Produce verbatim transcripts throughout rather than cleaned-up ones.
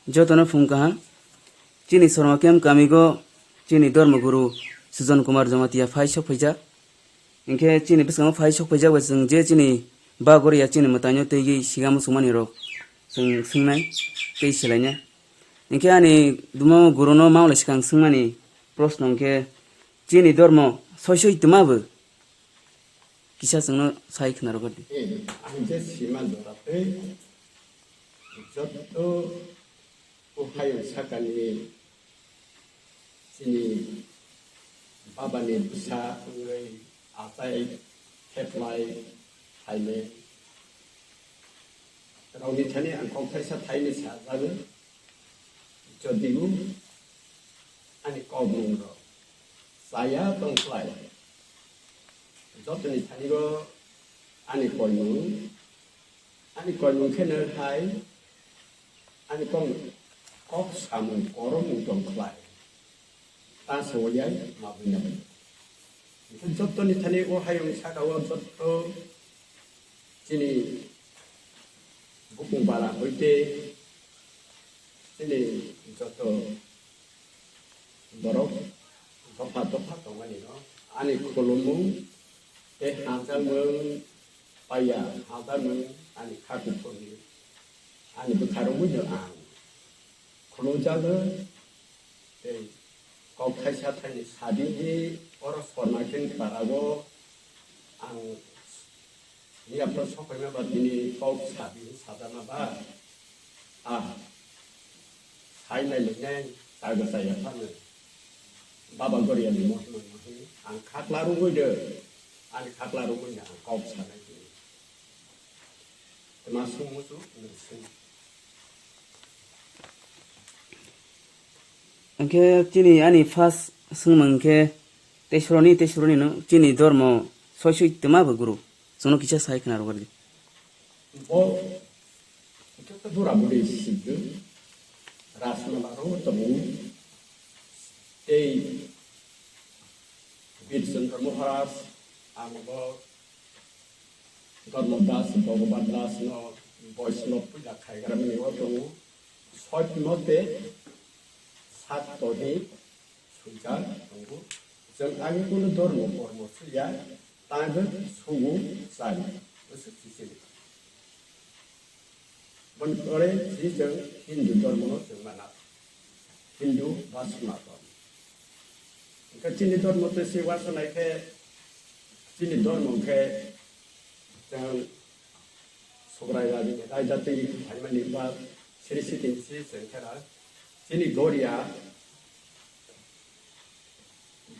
Jotono phung kaham. Chini Sorma Camp kamigo chini Dharma Guru Sujan Kumar Jamatia phai sok phaijak. Hinkhe chini bwskango phai sok phaijak bai chwng je chini bagoriya chini mwtaino twiwi sigamo chwngmani rok chwng swngnai tei swlainai. Hinkhe ani dumo guruno mangla swkang swngmani proshno hinkhe chini Dharma soi soi twma bo kisa chwngno sai khna rwgwdi. Ang je sima jora tei joto o hayung sakani chini babani bwsa wngwi achai kheplai phainai rokni thani ang kok thaisa thaini sajago. Jodibo ani kokmung rok chaya tong khlai, jotoni thani o ani koimung, ani koimung khe no hai ani kok, kok samung korokmung tong khlai. Ta se o yai ma buina bai. Hingke jottoni thani o hayung saka o jotto chini bukung bara hoite chini jotto borok dopha dopha tongmani no ani khulumung tei hamjakmung paiya, hamjakmung ani kha kuphurni ani bwkha romwi no ang khulumjago. Tei kok thaisa thaini sadi di oro Sorma Camp para o ang miya phano sokphaima ba bini kok sadi sajama ba. Ah, sai nai le nai, sai ba sai ya phano. Baba Goria ni mohima mohim ang khakla rugwi de, ani khakla rugwi ang kok sanai. Tma sung musu, nung sung. Hingke chini ani first swngmung khe Tesuroni, Tesuroni no chini dormo soi soi tma bo guru. Chwngno kisa sai khna rwgwldi. Bo joto bura buri sikgo, Rajmala ro tongo, tei Bir Chandra Maharaj, ang bo Dharma Das, Bhagavan Das no Vaishnava puja khaigra mani o tongo. Sot mote sat tohi sujak tongo. Jeng ani kunu dharma kormo suya, tangbo sugu sari. Bwswk sisili. Boni pore si jeng Hindu dharma no jeng mana. Hindu ba Sanatan. Hingke chini dharma te si wasanai khe, chini dharma khe jeng Subrai raja ni raja twi phaimani ba siri siting si jeng khera. Chini Goria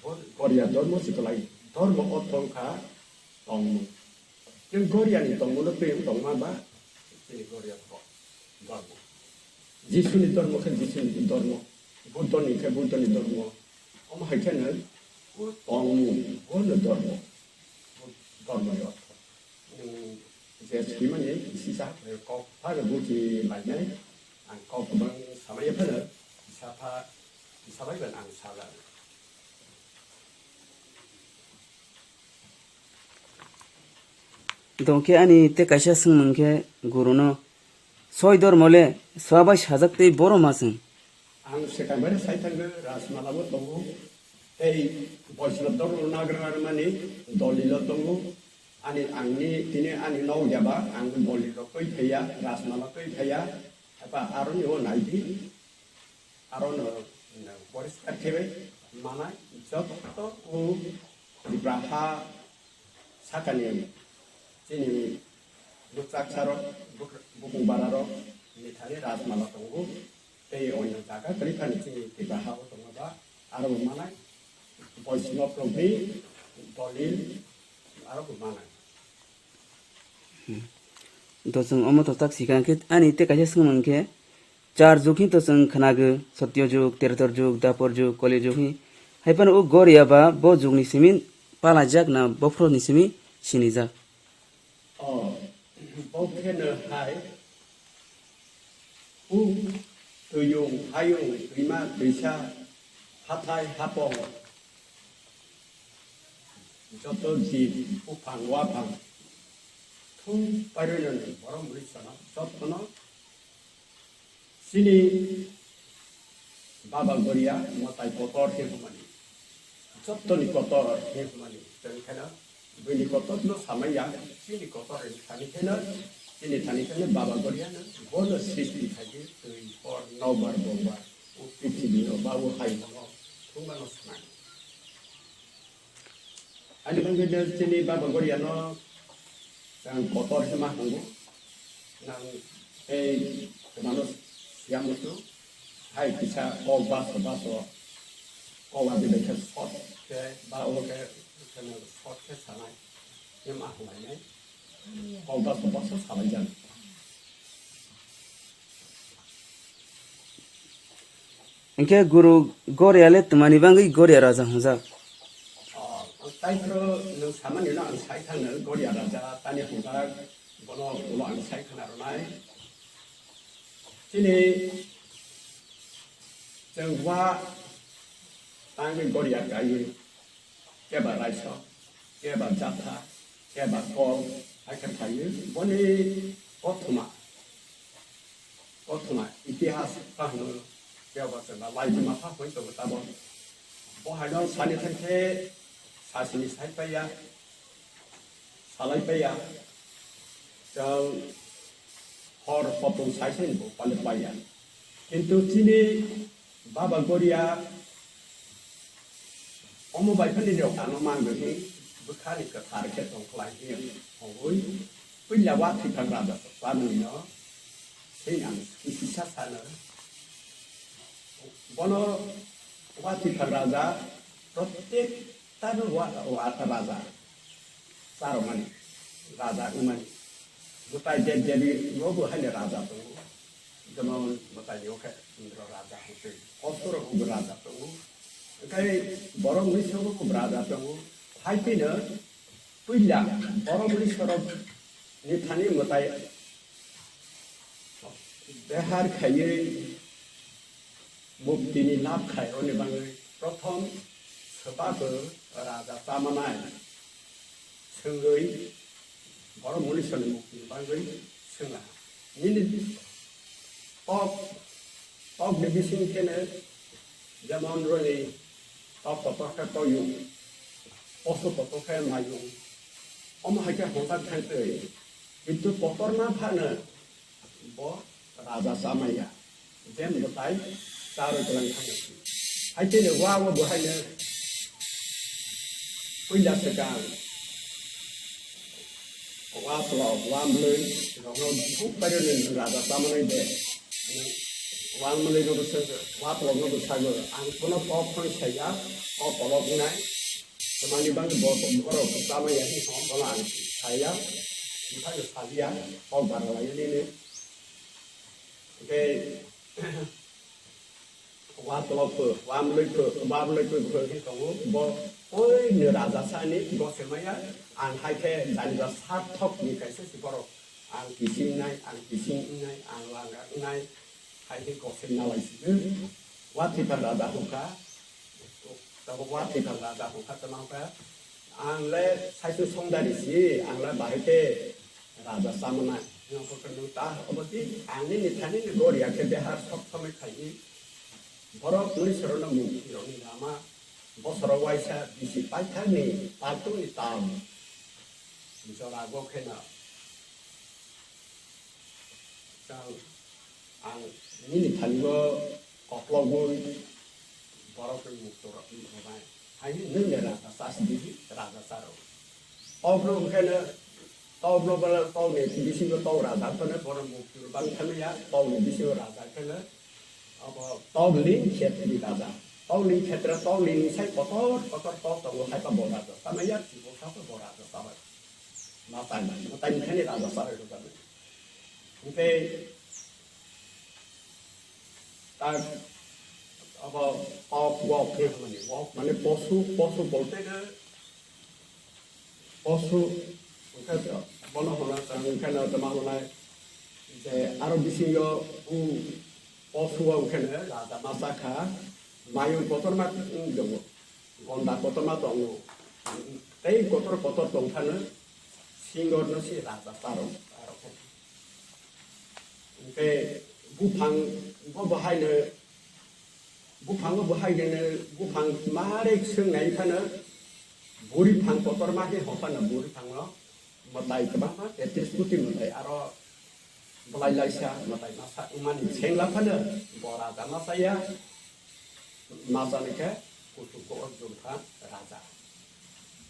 Bo Goria dormo si kwlai, dormo ortho wngkha tongmung. Chwng Goria ni tongmung no twi wng tongma ba? Chini Goria bo dormo. Jisu ni dormo khe Jisu ni dormo, Buddho ni khe Buddho ni dormo. Omo hai khe no o tongmung, bo no dormo. Bo dormo ni ortho. Nwng je swimani sisa kok phano buchi lainai, ang kok kwbang samaya phano kisa pha, kisa bai ban ang sajak. Tongkhe ani tei kaisa swngmung khe guruno, soi dormo le swa bai sajak tei boro ma chwng? Ang swkang bai sai thangno Rajmala bo tongo, tei Vaishnava dormo nagra mani Dolilo tongo. Ani, angni, tini ani nok yaba, ang Dolilo twi phaiya, Rajmala twi phaiya, eba aroni o naidi, arono poriskar khe manai, joto o Tipra ha sakani chini bwchaksarok, buk-, bukung bararok ni thani Rajmala tongo, tei onyo jaga kwrwi phano chini Tipra ha o tongo ba, aro bo manai, Vaishnava rokni Dolil, aro bo manai. Hmm. To chwng omo to tak sikha khe ani tei kaisa swngmung khe, char jug hi to chwng khnago, Satyo jug, Tretor jug, Dapor jug, Kali jug hi. Hai phano o Goria ba bo jug ni simi palajak na bophro ni simi sinijak? O, bo khe no hai, u, tuyung, hayung, twima, twisa, hathai, hapong, joto jib, buphang, waphang, thung pairwi no borok mui sono, jotono Chini Baba Goria mwtai kotor khe hwnmani, jottoni kotor khe hwnmani, tei kheno buini kotor no samaya, chini kotor ni thani kheno, chini thani kheno Baba Goria no bono srishti khaidi twi hor nobar bobar, o prithibi no ba o hai no thwngma no sanani. Ani bangwi no chini Baba Goria no ang kotor khe ma tongo. Nang tei kwmano siya muchung. Hai kisa kok baso baso kok adi bai khe short khe ba obo khe short khe sanai. Khe ma hwnlainai. Kok baso baso salai jani. Hinkhe guru Goria le twmani bagwi Goria raja hwnjak? Oh, taiphro nwng samani no ang sai thangno Goria raja tani hwnjak, bono ulo ang sai khna rwnai. Chini chwng wa tangwi Goria kaiwi keba raisa, keba jatha, keba kol, hai khe phaiwi boni kothoma, kothoma itihas kahno keba chwla laijima pha hoi tongo tabo. Bo haino sani thang khe sasini sai paiya, salai paiya, chwng hor hopung sai sai bo pale paiya. Kintu chini Baba Goria omo bai phani rok ano mangwi bwkhani kwthar khe tongkhlai hiya hongwi puila wa thwithang raja tongmani no thwing ang kisi sa sano. Bono wa thwithang raja protek tano wa, wa raja. Charomani, raja wngmani. Mwtai dev devi rogo haino raja tongo. Jemon mwtai ni okhe Indra raja hwnkhe. Osoro rogo raja tongo. Hwnkhe borok mui sogo raja tongo. Hai phino puila borok mui sorok ni thani mwtai behar khaiwi Muktini lab khairokni bagwi prothom swbago raja chamanai swngwi borok munisoni muktini bagwi swngna. Nini tok, tokni bising kheno jemon roni tok kotor khe toyung, poso kotor khe mayung, omo hai khe hwnjak thang twi. Kintu kotorma phano bo raja chamaya, jembo tai charwi kwlang thangwi. Hai tini wa o bo haino puila swkang wa plok, wa mlwi rokno buk pairani raja chamanai de. Wa mlwi no bwswk wa plok no bwswk ang bono kok phang saya, o kolok wngnai. Tamani bang bo borok chamaya hi hom bono ang saya, bwswk salia, kok baralai nini. Hwnkhe wa tolok pho, wa mlwi pho, wa mlwi pho pho khe tongo. Bo oi no raja sani gose maya, ang hai khe jani ba sarthok ni kaisa si borok. Ang kising nai, ang kising nai, ang langa nai, hai khe gose nalai si. Wa thwithar raja hokha, tabuk wa thwithar raja hokha tama hokha. Ang le saisu songdari si, ang le bahai khe raja chamanai. Nwng khe nwng ta obo ti ang nini thani ni gori ya khe behar sok somoi khai di. Borok mui soro no mung rok ni lama bosoro waisa bisi paithak ni paltung ni tam. Jora go khe na. Chang ang nini thani o koklogwi borok ni mukto rok ni rwnai. Hai nwng le raja chasi di, raja charo. Tokno hwnkhe no, tokno bala tokni bisingo tok raja phano bono mukti bang thangya, tokni bisingo raja kheno abo tokni khetri raja. Tokni khetra tokni sai kotor kotor tok tongo, hai pa bo raja. Tama ya si bo sa bo raja tama. Matai, matai ni thani raja sarai rwjak. Hwnkhe tak abo tok wok khe hwnmani, wok mane posu, posu bolte khe posu, hwnkhe bono hwnna chang hwnkhe no tama hwnai je aro bisingo o posu o hwnkhe no raja ma cha kha, mayung kotorma wng tongo. Gonda kotorma tongo. Tei kotor kotor tongphano singorno se raja charo, charo khe. Hwnkhe buphang Bo bo haino, buphango bo haino, buphang mare swngnai phano, buri phang kotorma khe hopano buri phango, mwtai kwbangma, tetris kuti mwtai, aro bwlai laisa mwtai masa wngmani sengla phano, bo raja masa ya, masa ni khe kuchuk ko Arjun kha raja.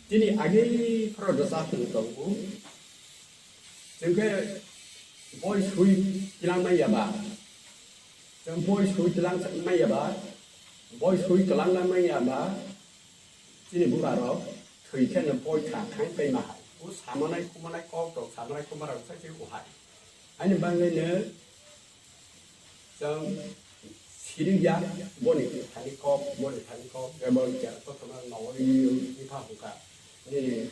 Tini agi pharo rwchap wng tongo. Chwng khe boi sui twlang manya ba? Chwng boi sui twlang manya ba? Boi sui twlang manya ba? Chini bura rok thwi khe no boi kha thang tei ma hai. O samanai kumanai kok rok samanai kuma rok sai se o hai. Ani bangwi no Chwng siri ya, boni thani kok, boni thani kok, jemon kera kothoma nogo ri, ri pha hwnkha, nini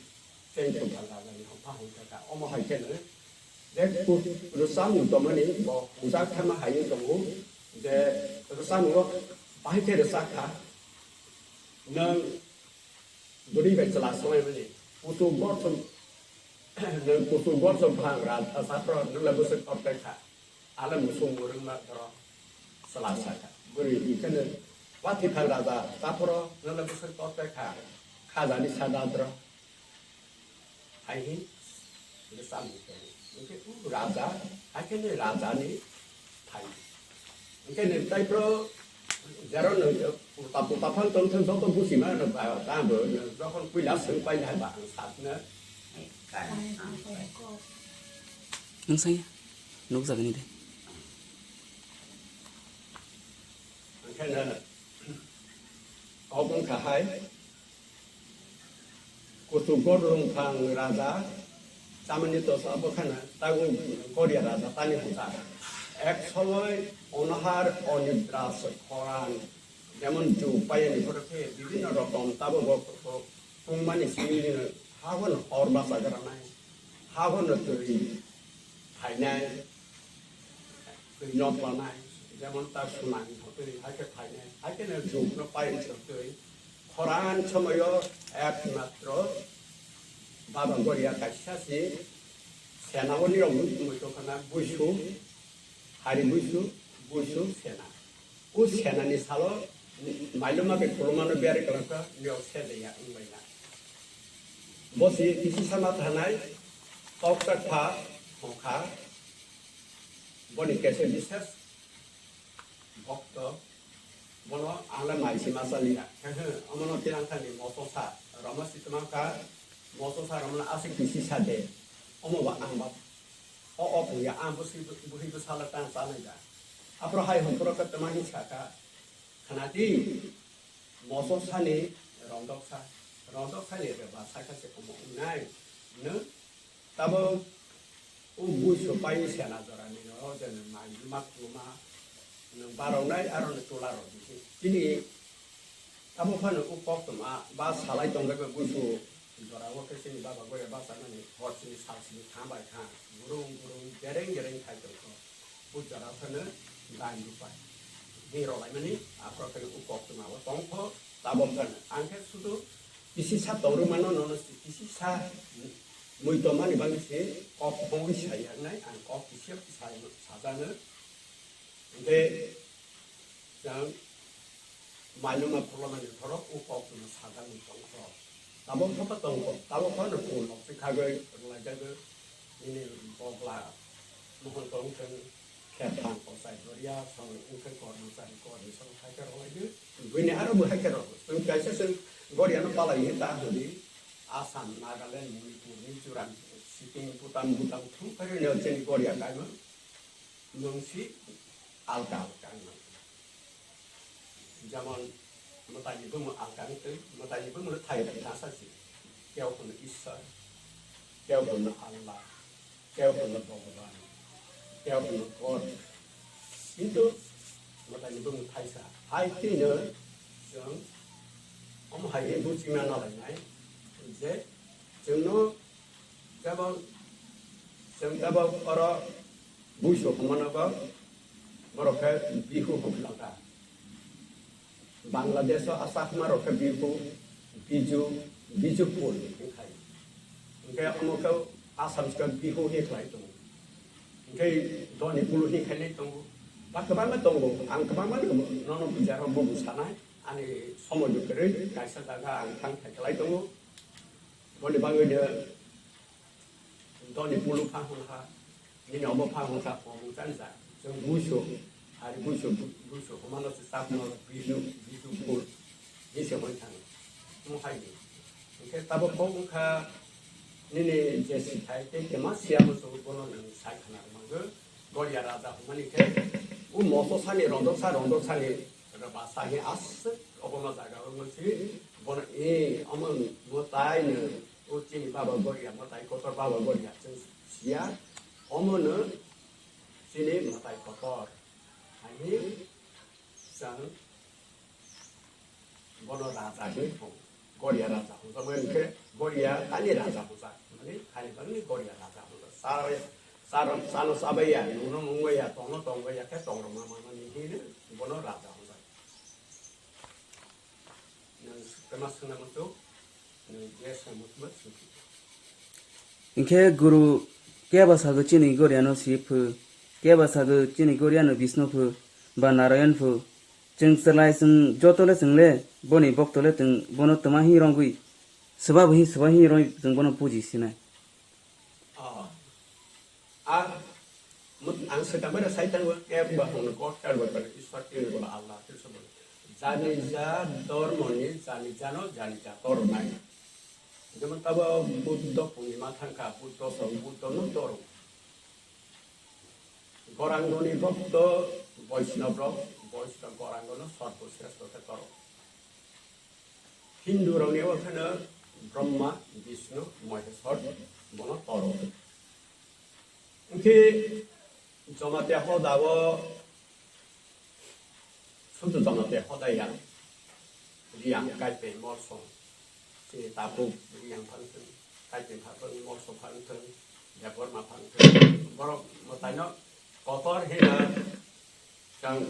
cheng thwng thang thang ni hwn pha hwnkha kha. Omo hai khe no, je ku-, rwchapmung tongmani bo hwnjak thangma hai wng tongo, je rwchapmung o bahai khe rwchap kha, nwng bwrwi bai chwla swlaimani, kuchuk gor som, nwng kuchuk gor som phang ra, sa phro nwng le bwswk kok tei kha. Ale musung mwrwngma borok chwla sakha. Bwrwi hwnkhe no, "Wathiphang raja, taphoro nwng le bwswk tor tei kha, khajani sa dadro." Hai hwn hwnkhe samung tongo. Hwnkhe o raja, hai khe no rajani thai. Hwnkhe no tei phro jero no puta puta phang tong thang joto busi ma no ba, ta bo no jokhon puila swng pai hai ba ang sat no. Nwng sai nukjagani de. Hwnkhe no kok wngkha hai, kuchuk gor rwngphang raja chamani tosa bwkhana taibo goria raja tani hwnka. Ek somoi onohar onidra se khoran, jemon jug payani phoro khe bibhinno rokom tabo bo, bo tungmani simi hagon hor basa granai, hagon twi phainai, twi noklanai, jemon ta sunani hotwi hai khe phainai, hai khe no jug no pai wngse twi khoran somoyo ekmatro Baba Goria kaisa si sena o nirok mui tongkhana buisu, hari buisu, buisu sena. O senani salo mailoma bai khulumano berwi kwlwngkha, niyok sedeya wngbaina. Bo si kisi sama thanai, toksa kha, hongkha, boni kese bises bokto, bono ang le mai si ma saliya. He he, omono tinang thani moso sa, romo si twmang kha, moso sa romo aswk kisi sa de, omo ba ang ba, o, o pungya ang bo si, bo hi bo sala tang sa nai da. Aphro hai hongkhoro khe twmang hi sa kha, khna di, moso sani rondok sa, rondok sani reba sa kha se omo wngnai, no? Tamo o buisu pai sena jora ni no je nwng mai ma khuluma nwng barok nai aro ni tola rok di. Tini tamo phano o kok toma ba salai tong bai buisu jora o khe chini baba goya basa nani hor chini sal chini thang bai kha gurung gurung gereng gereng khai tong kho. Bo jora phano dai rupai. Di rolaimani aphro phano o kok toma o tong kho tamo phano ang khe sudu Kisi sa tong rwmano nono se kisi sa mui tongmani bagwi se kok bongwi sa yaknai, ang kok kisi kisa sajano. Hwnkhe chwng mailuma pholomani borok o kok no sajagwi tongkho. Tabok phano tongkho, tabok phano phone rok se khagwi rwlaijagwi nini bogla mohon tong thung. Khe thang kochai goria, song wngkhe kormosari kormi song hai khe rwlai di. Buini aro bo hai khe rw. Chwng kaisa chwng goria no palai hi ta hwdi. Assam, Nagaland, Manipur, Mizoram, Sikkim, Bhutan, Bhutan thung phai rw chini goria kaima. Mungsi alka alka wng. Jemon, mwtaini bumung alkani twi, mwtaini bumung no thai rwkha sa si. Keo hwno Ishwar, keo hwno Allah, keo hwno Bhagavan, keo hwno God. Kintu mwtaini bumung thaisa. Hai twino chwng omo hai khe buchima nalainai je chwngno Jabon chwng tabok oro buisu hwnmano bo, borok khe Bihu hwn kha. Bangladesh o a Chakma rok khe Bihu, Biju, Biju phul hwn khai. Hwnkhe omo khe Assamese khe Bihu hwn khlai tongo. Hwnkhe Doni phul hwn khainai tongo. Ba kwbangma tongo, ang kwbangma nono bijaro bubu sanai, ani somoy bo kwrwi, kaisa jaga ang thang thai khlai tongo. Boni bagwi no doni pulu pha hwn kha, nini omo pha hwn kha, omo chan ja. Chwng buisu, hari buisu, buisu humano se sap no bidu, bidu pul, ni se hwn thang. Mo hai ni. Hwnkhe tabuk kok wngkha nini je sithai tei kema siya muchung bono nwng sai khna rwmani. Goria raja hwnmani khe o moso sani rondoksa rondok sani basa he aswk obono jaga o wngwi si bono e omo mwtai no o chini baba Goria mwtai kotor baba Goria chwng siya omo no chini mwtai kotor hai chwng Bono raja hinwi thung. Goria raja hwnjakmani hwnkhe Goria tani raja hwnjak. Mani thani bagwi Goria raja hwnjak. Sa-, sa-, sano chabaiya, nungno nungbaiya, tongno tongbaiya khe tongrwma manmani hinwi bono raja hwnjak. Nwng kwma swngna muchuk, nwng je swngna muchukma swngkhe. Hinkhe guru keba sago chini Goriano si phu, keba sago chini Goriano Bisnu phu, ba Narayan phu, Chwng chwlai chwng joto le chwng le boni bokto le chwng bono twma hi rwngwi swba bo hi swba hi rwngwi chwng bono puji sinai. Oh. A, mut-, ang swkang bai sai tango, kebo hwnwi kok kebo kok Ishwar tini bola Allah, tini bola. Jani ja dormoni, jani jano, jani ja tornai. Jemon tabo Buddho purnima thangkha, Buddho song, Buddho no toro. Gorangoni bhokto Vaishnab rok, Vaishnab Gorangono Sarbo Sreshto khe toro. Hindu rokni o kheno Brahma, Vishnu, Maheshwar bono toro. Hwnkhe Jamatia hoda o Sumsu Jamatia hodai ya. Riyang Kaipeng Molsom. Chini tabuk Riyang phang thung, Kaipeng phang thung, Molsom phang thung, Debbarma phang thung. Borok mwtaino kotor hino chang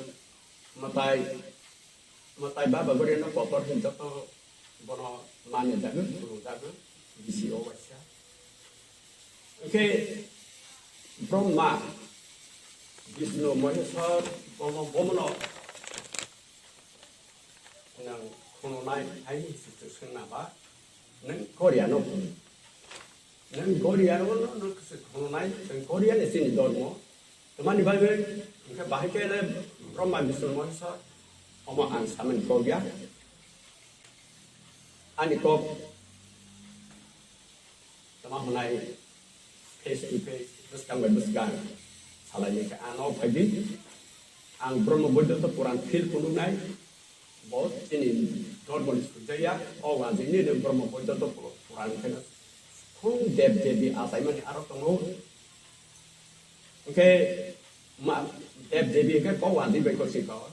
mwtai, mwtai baba gori no kotor hin joto bono mani jagwi, khulum jagwi, bisi o waisa. Hwnkhe Brahma, Vishnu, Maheshwar, bomo, bomono nwng khununai hai hinwi swngna ba, nwng Goriano khunu. Nwng Goriano no, no, khununai, nwng Goriani chini dormo. Tamani bagwi, hwnkhe bahai khe le Brahma, Vishnu, Maheshwar, omo ang samani kok ya. Ani kok tama hwnai face to face, bwskang bai bwskang salai ni khe ano phai di. Ang Brahma Boidoto Puran feel phunuknai, bo chini dormo ni sujaya, o wajini de Brahma Boidoto Puran khe khung deb debi achaimani aro tongo. Hwnkhe ma deb debi khe kok wadi bai kok si kok.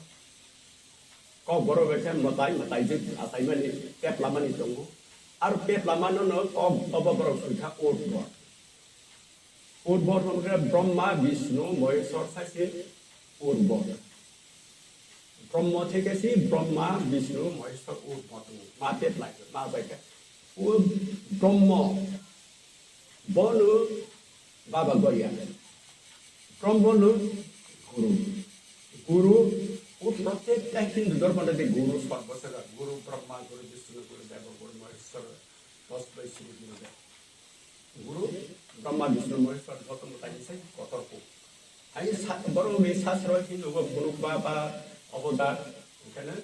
Kok borok bai khe mwtai, mwtai jwk achaimani, peplamani tongo. Aro peplamano no kok obo borok sui kha Urbor. Urbor hwn khe Brahma, Vishnu, Maheshwar sai se Urbor. Brahma theke si Brahma, Vishnu, Maheshwar, Urbor tongo. Ma peplai, ma bai khe. O Brahma, bono Baba Goria. Brahma no Guru. Guru, o protekta Hindu dhormo de Guru Sarbo Sreshto, Guru Brahma, Guru Vishnu, Guru Deva, Guru Maheshwar, Tasmai Shri Guru Deva. Guru Brahma, Vishnu, Maheshwar, joto mwtai ni sai kotor kuk. Hai sa-, borok ni sasro Hindu go phunuk ba, ba, obo da, onkhaino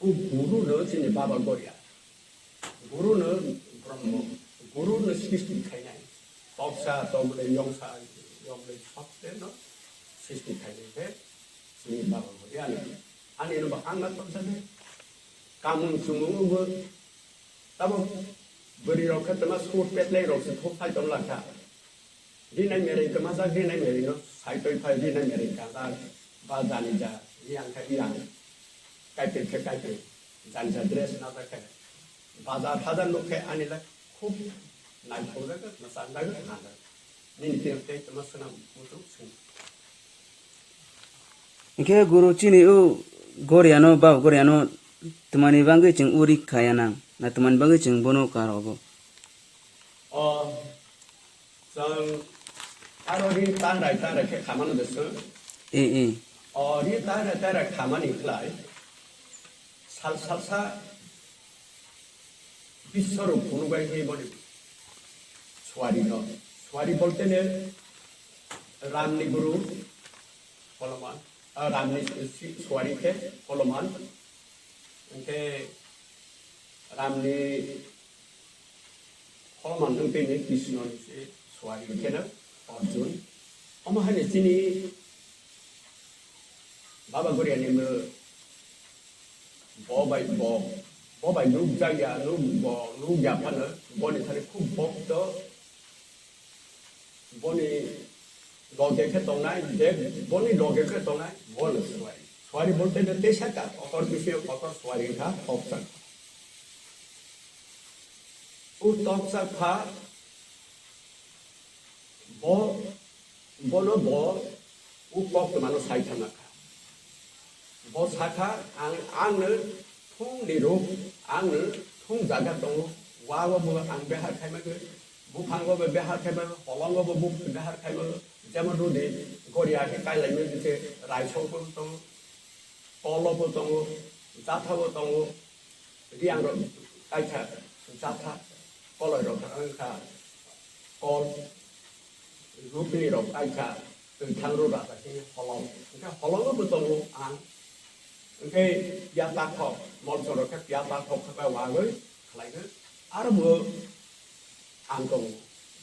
o Guru no chini Baba Goria. Guru no Brahma, Guru no srishti khainai. Toksa, tokle, yongsa, yokle, sokte no srishti khainai khe chini Baba Goria no. Ani no ba ang na toksa de. Kamung chumung bo tamo bwrwi rok khe tama sur petlai rok se thok phai tong lang kha. Rinai mereng kwmajak, rinai mereng no sai toi phai, rinai mereng kanjak, ba jani ja, riyang khe riyang, kaipeng khe kaipeng, jani ja dress najak khe, bazar hajar nuk khe ani le khub naikhorjak, mwchanjak, hanjak. Nini tei tei tama swnam muchung swng. Hinkhe guru chini o Goriano, Baba Goriano twmani bagwi chwng uri khaya nang, na twmani bagwi chwng bono kar obo? O, chwng aro ri tangrai tangrai khe khamano de chwng. E, e. O ri tara tara khamani khlai sal salsa Biswaruk phunukbai khe boni suari no. Suari bolte ne Ramni guru Holoman, ah, Ramni si-, suari khe Holoman. Hwnkhe Ramni Holoman wng twi ni Krishna ni se suari khe no Arjun. Omo hai ni chini Baba Goria ni mo bo bai bo, bo bai nuk jak ya, nuk bo, nuk ya phano, boni thani khub bokto, boni loge khe tongnai, je boni loge khe tongnai, bono suari. Suari bolte je teisa ka, kotor bisi kotor suari kha, toksa kha. O toksa kha, bo, bono bo, o kok twmano sai thangma kha. Bo sakha, ang, ang no thung ni ruk, ang no thung jaga tongo, wa o bo ang behar khai mano, buphang o bo behar khai mano, holong o bo bu-, behar khai mano, jemon rudi, goria khe kai lai mano, je raisok bo tongo, kol o bo tongo, jatha bo tongo, riang rok kaisa jatha, koloi rok wngkha kol, rukni rok kaisa twithang rok rasa khe holong, hwnkhe holongo bo tongo ang, hwnkhe ya takhok, molso rok khe ya takhok khe wagwi khlai khe aro bo ang tongo.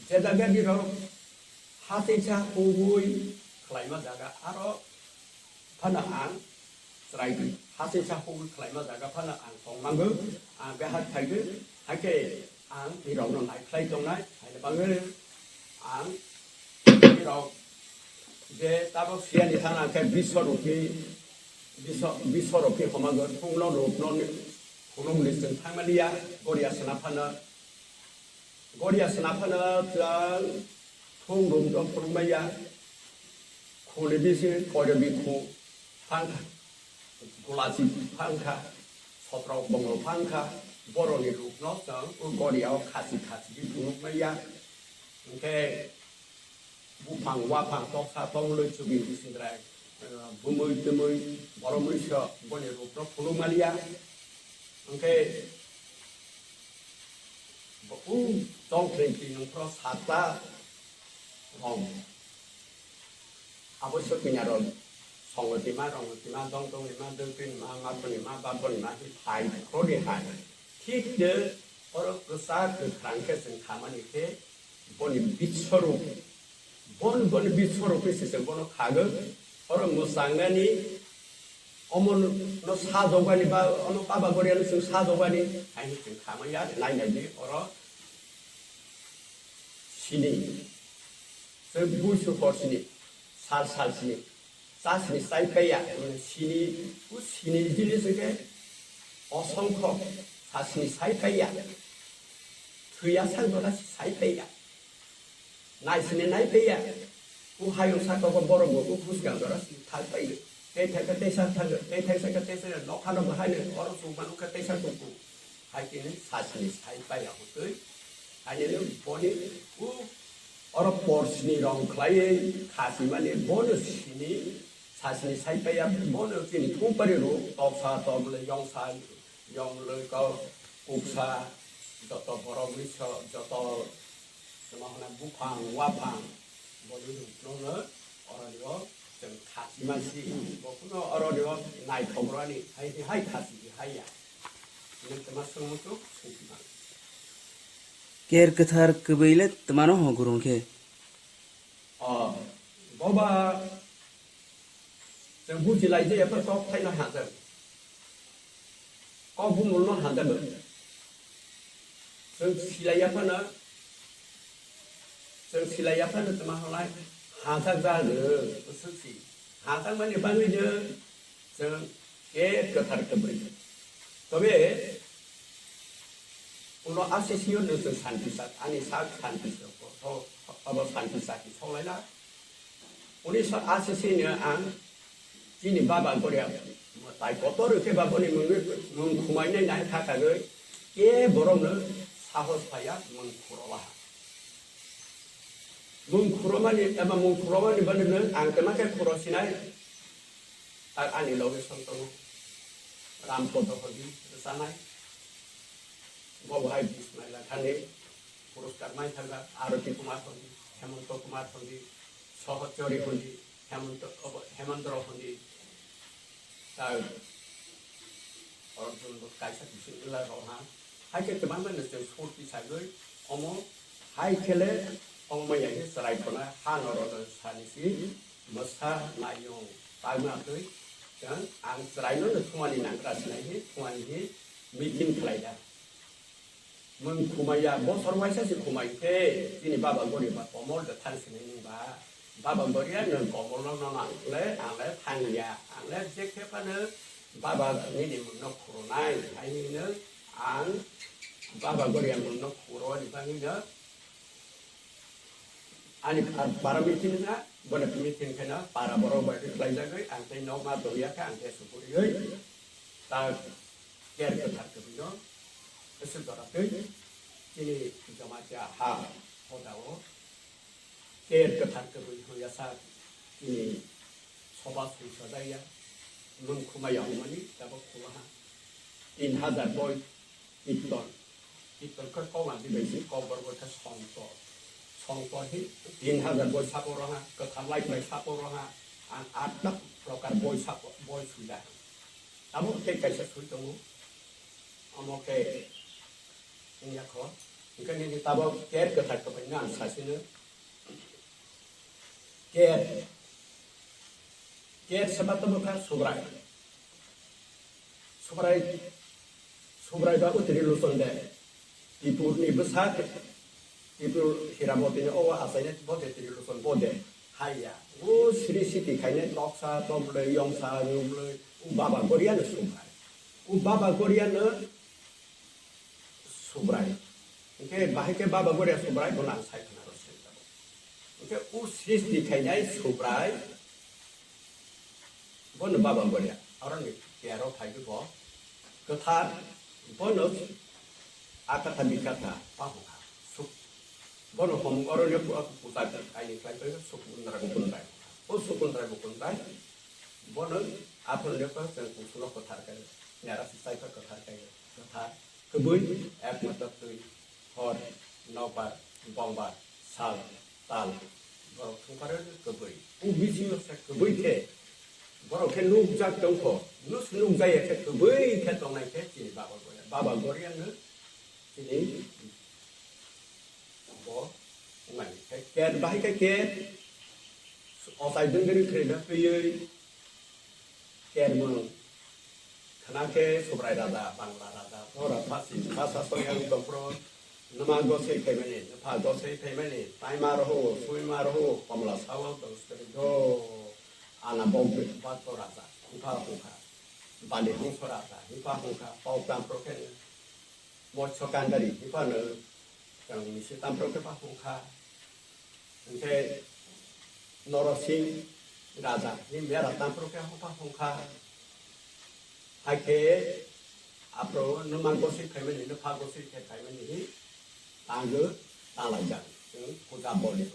Je jaga ni rok hasingsa hugwi khlaima jaga aro phano ang chwrai di. Hasingsa hugwi khlaima jaga phano ang tong nango, ang behar khai di, hakhe ang nirokno nai khlai tongnai, haino bagwi ang nirok je tabok siyani thang ang khe Biswarukni, Biswa-, Biswarukni homago thungno rukno ni, khulumni chwng thangmani ya, goria sna phano, goria sna phano chwng thung rukno phunukmaya, khuli bisi koiro bikhu phangkha, gulachi phangkha, sotrok bonglo phangkha, boroni rukno chwng o goria o khasi khasi phunukmaya, hwnkhe buphang waphang toksa tongmlwi chubui sindrai, eh, bumui tumui boromwi so boni rukno phunukmaliya. Hwnkhe bo-, u tongthwng twi nungphro sakta rong. Abo se kanya rok songo tima, rongo tima, dong dong nima, dwng twi nima, ma boni ma, ba boni ma, hi phai khro di hai. Thik de oro kwchak kwkhrang khe chwng khamani khe boni bitsorok, bon boni bitsorok khe se chwng bono khagwi, oro mwchangnani omo no sajokbani ba ono Baba Goriano chwng sajokbani, haino chwng khamaya, nai nai di oro sini, chwng buisu hor sini, sal sal sini, cha sini chai paiya, sini, o sini jinis hwnkhe osongkho, cha sini chai paiya, thwiya sak jora chai paiya. Naisini naiphaiya, o hayung saka o borok bo o husgang jora thak pai. Tei thaka tei sak thang, tei thai saka tei sak nokha no bo haino oro chuk manu kha tei sak tuk tuk. Hai tini sasini sai paiya hwtwi. Haino boni o oro porsini rong khlaiwi khasi mani bono sini sasini sai paiya bono chini thung pari ro toksa tokle yongsa yong loi kok kuksa joto borok ni so joto Tamo hwnna buphang, waphang, boni rukno no oro ni o chwng khasi mansi, bo kuno oro ni o naithok rwani, hai hai khasi di hai ya. Nang tama swngmung tuk swngsi man. Ker kwthar kwbwi le twmano ho gurung khe. O, boba Chwng buji lai je, epha kok thaino hamjak. Kok bumung no hamjak. Chwng silai ya phano, chwng silai ya phano tama halai hamjak ja no, bwswk si. Hamjak mani bagwi no chwng ke kwthar kwbwi. Tobe, uno asisio no chwng santi sak, ani sak santi sak, abo santi sak, soklaina. Unisho ashi sini ang chini baba goria tai kotor khe ba boni mung, mung khumai nai nai kha kagwi ke borok no sahos phaiya mung khurolaha. Mung khuromani eba mung khuromani bani no ang tama khe khuro sinai. Ar ani loge song tongo Rampodo Hondi rwchanai. Bo bo hai Bismai Lakhani puruskar mai thangkha, Aroti Kumar Hondi, Hemonto Kumar Hondi, Sohot Chori Hondi, Hemonto, obo, Hemondro Hondi, ta Arjun bo kaisa bising wngla rw ha. Hai khe kwbangma no chwng sur tisagwi omo hai khe le omo maya khe chwrai khona ha norok sani si mwsa naiyung tangma twi chwng ang chwrai no thumani nangra sinai hi thumani hi meeting khlai da. Mung khumaya bosor waisa se khumai khe chini baba gori ba komol de thang sinai nung ba. Baba gori ya nung komol no no nang le ang le thang ya. Ang le je khe phano baba nini mung no khurunai. Hai ni no ang baba gori ya mung no khuro ni bang ni no ani par-, para meeting na, bona meeting khe na para borok bai khlai jagwi ang tei nok ma tong ya khe ang tei supuri oi. Ta ker kwthar kwbwi no. Ese dora tei chini jamatia ha hoda o ker kwthar kwbwi hoya sa chini soba sungsajaya mung khumaya hwnmani tabok khulaha tin hajar boi kitton. Kitton khe kok nang di bai si kok borok bai khe songtor. Songtor hi tin hajar boi sapo roha, kwthar lai bai sapo roha, ang atta prokar boi sapo, boi suida. Tabok tei kaisa sui tongo. Omo khe wngya kho. Hingkhe nini tabok ker kwthar kwbwi no ang sasino. Ker. Ker seba tabok kha Subrai. Subrai, Subrai babu Trilochon de. Tipurni bwsak, Tipur Hirabotini owa achaina bo de Trilochon bo de. Haiya. O sri siti khainai toksa, tomle, yongsa, yumle, o baba goriano Subrai. O baba goriano Subrai. Hingke bahai ke baba goriya Subrai bono ang sai khna rw seng tabok. Hingke o sristi khainai Subrai bono baba goriya. Aroni kiyaro phai bo kwthar bono akatha bikatha pahokha. Suk-, bono hom aroni puja kaini khlai bai Sukundra Mukundrai. O Sukundra Mukundrai bono aphuru lekha chwng kusulo kwthar khe, nera se chaipa kwthar khe, kwthar. Kwbwi ekmatro twi, hor, nokbar, bongbar, sal, tal, borok thwngpharo kwbwi. O bisingo se kwbwi khe, borok khe nukjak tongkho, nus-, nukjaya khe kwbwi khe tongnai khe chini baba goriya. Baba goriya no chini bo wngmani khe ker bahai khe ker, ochai dwngri khwrwino twiwi, Kermung. Khna khe Subrai raja, Bangla raja, Tora Phasin, Basa Soyang Topro, Numa Gosei phaimani, Nupha Gosei phaimani, Taima Roho, Suima Roho, Komla Sao, Doskari Do, Ana Bogbe, Bato raja, Hupha Hukha, Bali Hongso raja, Hupha Hukha, Pau Tampro khe, Moitso Kandari, Hupha no, Kang Misi Tampro khe Pha Hukha, Hingkhe Norosing raja ni mera tampro khe hopha hongkha. Hai khe aphro nwma gosik phaimani, nwpha gosik khe phaimani hi tango tanglai jak. Chwng puja boli.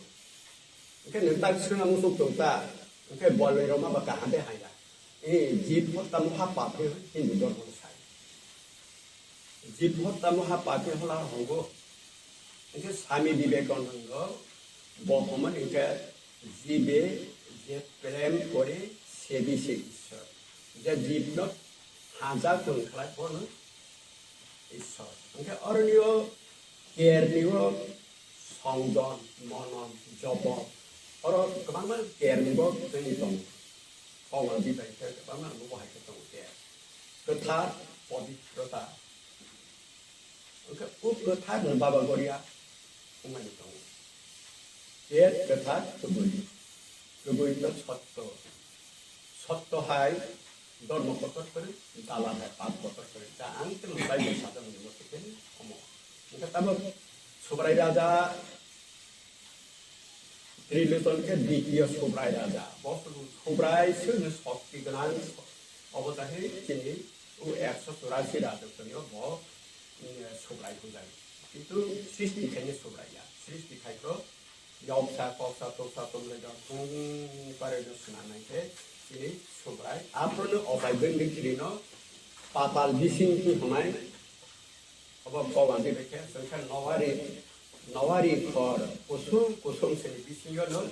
Hingkhe nwng tak swngna muchuk tong ta, hingkhe bolwi rok ma ba kaham de hai ya. E, jib hotta muha pap khe Hindu dhormo ni sai. Jib hotta muha pap khe hola hongo. Hingkhe Swami Vivekananda bo homo hingkhe jibe je prem kore sebi se Ishwar. Je jib no haja kun khlai bono Ishwar. Hingkhe oroni o Kerni o songjon, monon, jobo, oro kwbangma kerni bo tini tongo. Kongor bibai khe kwbangma bo hai khe tongo ker. Kwthar, pobitrota. Hwnkhe o kwthar no Baba Goria wngmani tongo. Ker kwthar kwbwi. Kwbwi no sotto. Sotto hai dhormo kotor kwrwi, dalal hai pap kotor kwrwi. Da ang tei Bible sajak ni mote khe omo. Hingkhe tamo Subrai raja Trilochon khe ditiyo Subrai raja. Bo Subrai se hwno shokti gwnang obo tahe chini o ekso churasi raja tongyo bo, mm, Subrai hwnjak. Kintu sristi khaino Subrai ya. Sristi khai khe Yoksa, koksa, toksa, tumlai rok thung pare no swnam nai khe chini Subrai, aphuru no okai bwrwi ni chiri no patal bising twi hwnai. Obo kok ang twi khe, chwng khe nowari, nowari khor kusung kusung sini bisingo no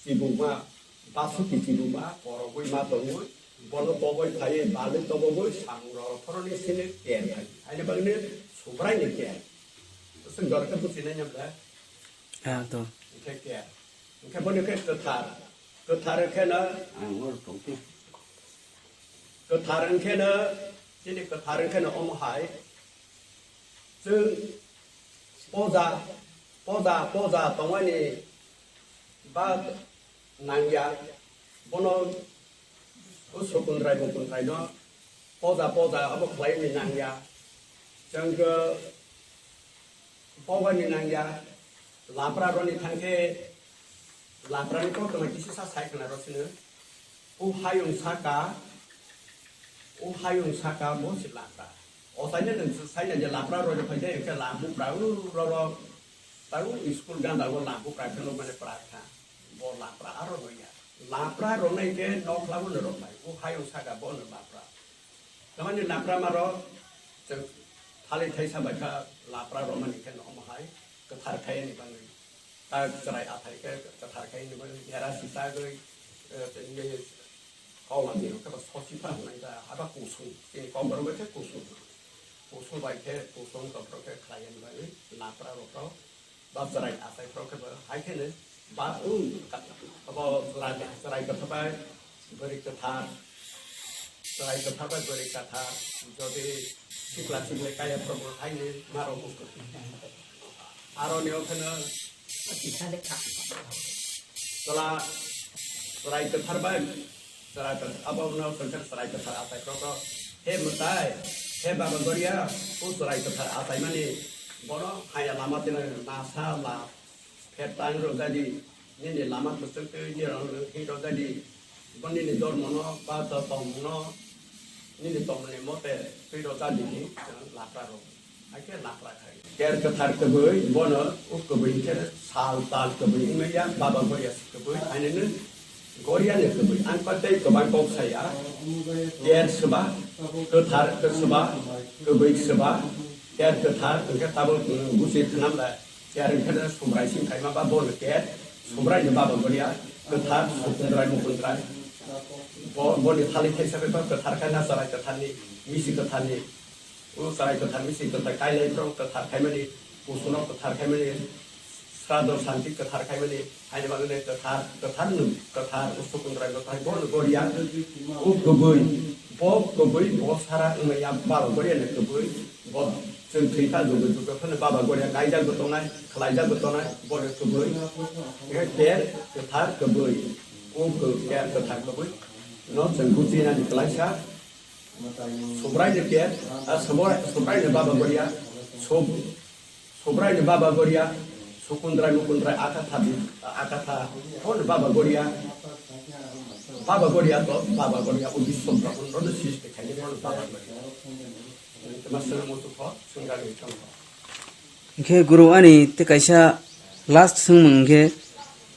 chibukma, basuki chibukma, korogwi ma tongwi, bono toboi phaiwi, balwi tobogwi, samung rok phoroni sini ter phai. Haini bagwi ni Subrai ni ter. Chwng jora khe buchinai nang le. Ah, to. Hingkhe ter. Hingkhe boni khe kwthar. Kwthar khe no, ang oro tongkhe. Kwthar wngkhe no, chini kwthar wngkhe no omo hai. Chwng poja, poja, poja tongmani ba nangya. Bono o sukundrai mukundrai no poja, poja abo khlaini nangya. Chwng Bogani nangya, lapra roni thangkhe, lapra ni koktwma kisi sa sai khna rosino. O hayung saka, o hayung saka bo se lapra. O saina nang saina je lapra roi phai de, ke lambu pra u ro ro. Tau school ganda o lambu pra ke lo mane pra kha. Bo lapra aro roya. Lapra ronai ke nok labu ne rok bai. O hayung saka bo ne lapra. Tamani lapra maro, chwng thali thaisa bai kha lapra romani khe no omo hai kwthar khai ni bagwi. Ta chwrai athai khe kwthar khai ni bagwi era sitagwi, eh, tei kau manwi rok khe ba sosi pha hwnai da, haba kusung, chini kok borok bai khe kusung. Kusung bai khe kusung topro khe khlai ni bagwi lapra rok. Ba chwrai achai phro khe bo hai khe no ba, um, abo chwrai, chwrai kwthar bai bwrwi kwthar, chwrai kwthar bai bwrwi kwthar, jodi sikla sikla kaya phro bo hai ni ma rok bo. Aro ni o khe no chwla chwrai kwthar bai Chwrai kwthar, abo no kwthar chwrai kwthar achai kok kok. He mwtai, he baba goria, o chwrai kwthar achai mani, bono haya lama tino nasa la, pher tang rw jadi, nini lama kwchwng twi nirok nw hi rw jadi, bo nini dormo no, ba to tongmung no, nini tongmung ni mote twi rw jadi ni, chwng lapra rw. Hai khe lapra khai. Ter kwthar kwbwi, bono o kwbwi khe sal tal kwbwi wngmaya, baba goria se kwbwi, haineno goria ni kwbwi. Ang patei kwbang kok saya, ter swba, kwthar swba, kwbwi swba, ter kwthar, hwnkhe tabuk, mm, busi khnam lai. Ter hwnkhe Subrai sing khaima ba bono ter, Subrai ni baba goria, kwthar, sukundrai, mukundrai. Bo, boni thalik thaisa bai ba kwthar khai na chwrai kwthar ni, misi kwthar ni. O chwrai kwthar misi kwthar kailai phrw kwthar khaimani, kusuno kwthar khaimani, srado santi kwthar khaimani, haini bagwi kwthar, kwthar nung, kwthar o sukundrai kwthar bo goria. O kwbwi, bo kwbwi, bo sara wngmaya baba goria ni kwbwi, bo chwng thwi kha jugwi jugwi phano baba goria kaijak bo tongnai, khlaijak bo tongnai, bo ni kwbwi. Ter kwthar kwbwi, o kwthar kwbwi no chwng buchinani klaisa. Subrai ni ter, ah, Subrai, Subrai ni baba goria, Sub-, Subrai ni baba goria, Sukundrai Mukundrai akatha bi, akatha, hon baba goria, baba goria to, baba goria, o biswam brahman no srishti khaini hon baba goria. Tama sunu mutu pho, sungga ni chong pho. Hingkhe guru ani tei kaisa last swngmung hingkhe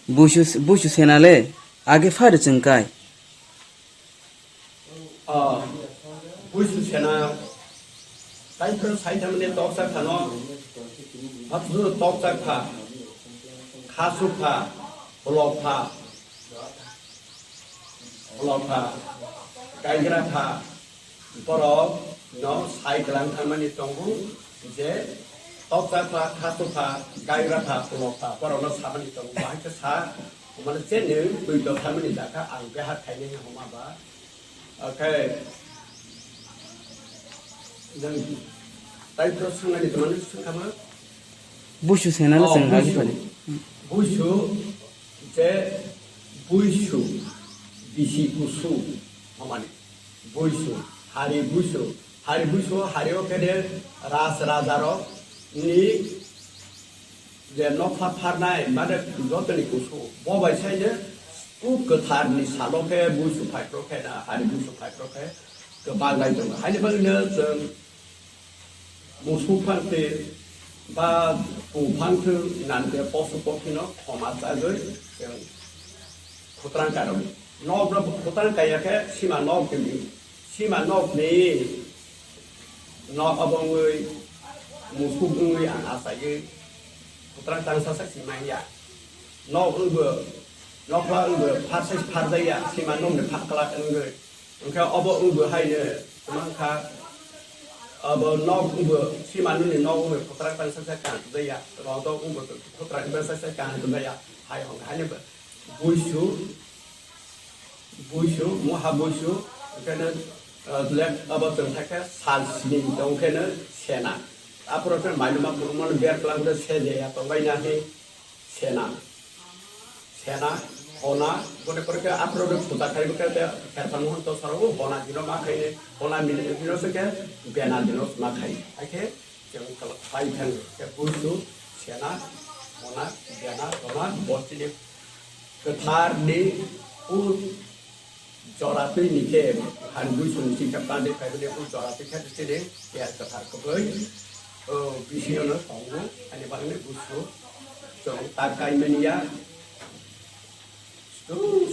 buisu, buisu sena le age phai rw chwng kai. Ah, buisu sena, tai phano sai thamni toksa khano, hapsu toksa kha, khasu kha, holok kha, holok kha, gaigra kha, borok no sai kwlang thangmani tongo je toksa kha, khasu kha, gaigra kha, holok kha, borok no samani tongo, bahai khe sa, mane cheni twi toksa mani dakha, ang beha khainai homa ba. Oke. Nang tai pro sangani to manu sangkama? Buisu sena na Oh, seng lagi buisu. Pare. Buisu je buisu bisi kusu hamani. Buisu, hari buisu, hari buisu, hari o kede ras raja ro ni je nokha pharnai, mane jotoni kusu, bo bai saino u kwtharni salo khe buisu phaiphro khe na, hari buisu phaiphro khe kwbang lai tongo. Haini bagwino chwng musuk phang twi ba ku phang thwng nante posu pokhino khoma chagwi chwng khutrang karwi. Nok no bwtang kaiya khe sima nok ni, sima nok ni nok abo wngwi musuk wngwi ang achaiwi bwtang tangsa sak si manya. Nok wngbo, nokla wngbo phar sai phar jaya, sima nok ni phar kwlak wngwi. Hwnkhe obo wngbo haino kwmang kha, abo nok wngbo sima nokni nok wngwi bwtang tangsa sak kaham jaya, rodok wngbo bwtang tangsa sak kaham jaya, hai hwnkhe haino buisu, buisu, moha buisu, okheno, ah, lek abo chwng thakhe sal sini tongkheno sena. Aphuru khe mailuma kurumano ber kwlangkhe sejeya tonglaina hi sena. Sena, hona, boni pore khe aphuru khe puja khai khe te kherpan mohon to saro hona dino ma khai, hona mini dino se khe bena dino ma khai. Hai khe Chwng kal-, pai thang khe buisu, sena, mona, bena, rona, bo chini kwthar ni u jora twi ni khe han buisu ni singkha pande phai bini u jora twi khe chini ker kwthar kwbwi, o, bisingo no tongo, ani bagwi buisu chwng ta kai mani ya.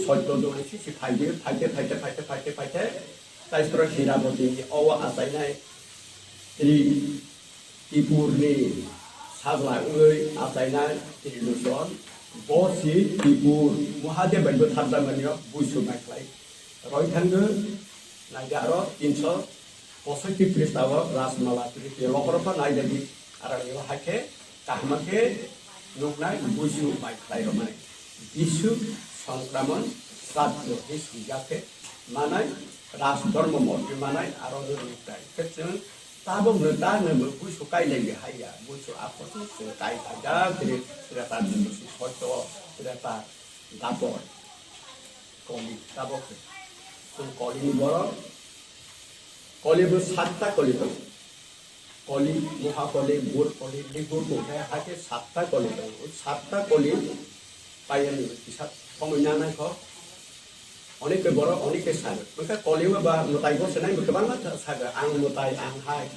Soito joni sisi phaidi, phaite, phaite, phaite, phaite, phaite, Taisora Hiraboti ni owa achainai Tri-, Tripur ni sajla wngwi achainai Trilochon. Bo si Tripur Mahadev bai bwtharjakmani rok buisu nai khlai. Roi thangwi naidi aro tinso posoiti phrista o Rajmala Tripura lohoro pha nai dadi. Aro ni hai khe kaham khe nuknai buisu bai khlai rwmani. Bisu Songkraman Sraddho hi swijak khe manai, Raj Dhormo Morti manai aro ni rwmani khe chwng tabok no ta no bo buisu kai lai hai ya. Buisu aphuru chwng kai phaijak, Tre-, Treta, Soito, Treta, Dapor, Koli, tabok khe. Chwng Koli ni borok, Koli bo satta Koli tongo. Koli, Mohakoli, Gurkoli, Nigurkoli, hai khe satta Koli tongo. Satta Koli paiya ni kisa thongwi nanai kho. Onike borok, onike salo. Hwnkhe Koli o ba mwtai gose nai bo kwbangma tha-, sago. Ang mwtai, ang hai.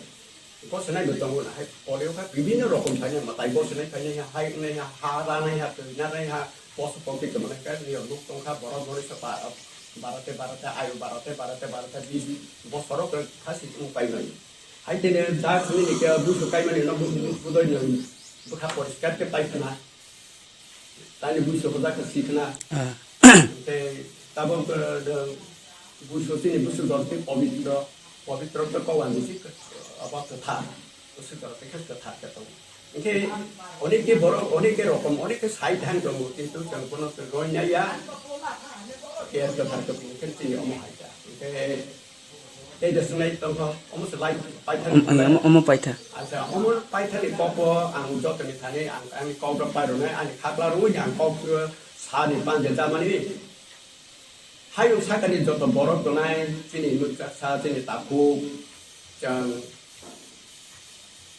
Gose nai bo tongo na hai. Koli o khe bibinno rokom phainai, mwtai gose nai phainai, hai wngnai, ha ranai, ha twi nanai, ha poso pokti kwmani khe nio nuk tongkha, borok borisa pa-, barate, barate, ayu barate, barate, barate, bis bosoro khe khasi wng paimani. Hai tene da sini ni khe busu kaimani no bu-, bu-, budoi no bwkha poriskar khe pai khna. Tani busu hoda khe si khna. Ah. Tei tabok, eh, de busu chini busu dol tei pobitro, pobitro to kowan bisi, abo kwthar. Busu dol tei khe kwthar khe tongo. Hingke oneke borok, oneke rokom, oneke sai thang tongo, kintu chwng bono chwng roi nai ya, care kwthar kwbwi khe chini omo hai kha. Hingke tei de swngnai tongkho, omo se lai paitha ni Omo, omo paitha. Acha, omo paitha ni kok o ang joto ni thani ang, ani kok rok pai rwnai, ani khakla rwui ni ang kok sa ni panje jamani. Hayung sakani joto borok tongnai, chini Nuchaksa, chini Takhuk, chwng,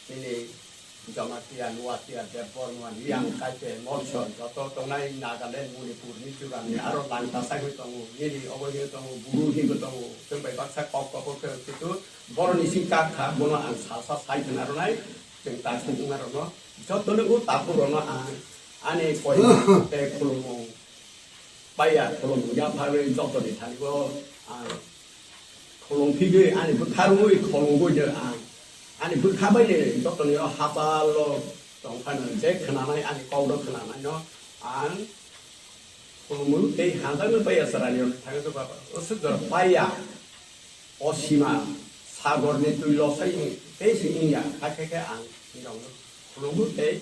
chini Jamatia, Nuatia, Debbarma, Riang, Kaite, Molson, joto tongnai Nagaland, Manipur, Mizoram ni aro langta sagwi tongo, nini obo hinwi tongo, Buru hinwi tongo, chwng bai baksa kok kok khe, kintu boroni sing kak kha, bono ang salsa sai khna rwnai, chwng Takhuk wngna rwno, joto no o Takhuk rwno ang ani koi tei khulumung. Paiya khulumung ya pharwi jotoni thani bo ang khulum phigwi ani bwkha rwui khulumgwi no ang ani bwkha bai ni jotoni o hapal o tong phano je khwnanai ani kok no khwnanai no ang khulumu tei hamjakno paiya chwraini thangwi baba o swk jora paiya o sima sagor ni twi losai tei se wngya hakhe khe ang nirok no khulumu tei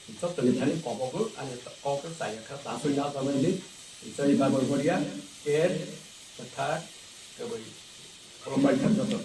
Jotoni thani kobogo ani kok chaya kha, tasoi na jamani jai bagor goria, ker, kwthar, kwbwi. Khulumbai kha joto.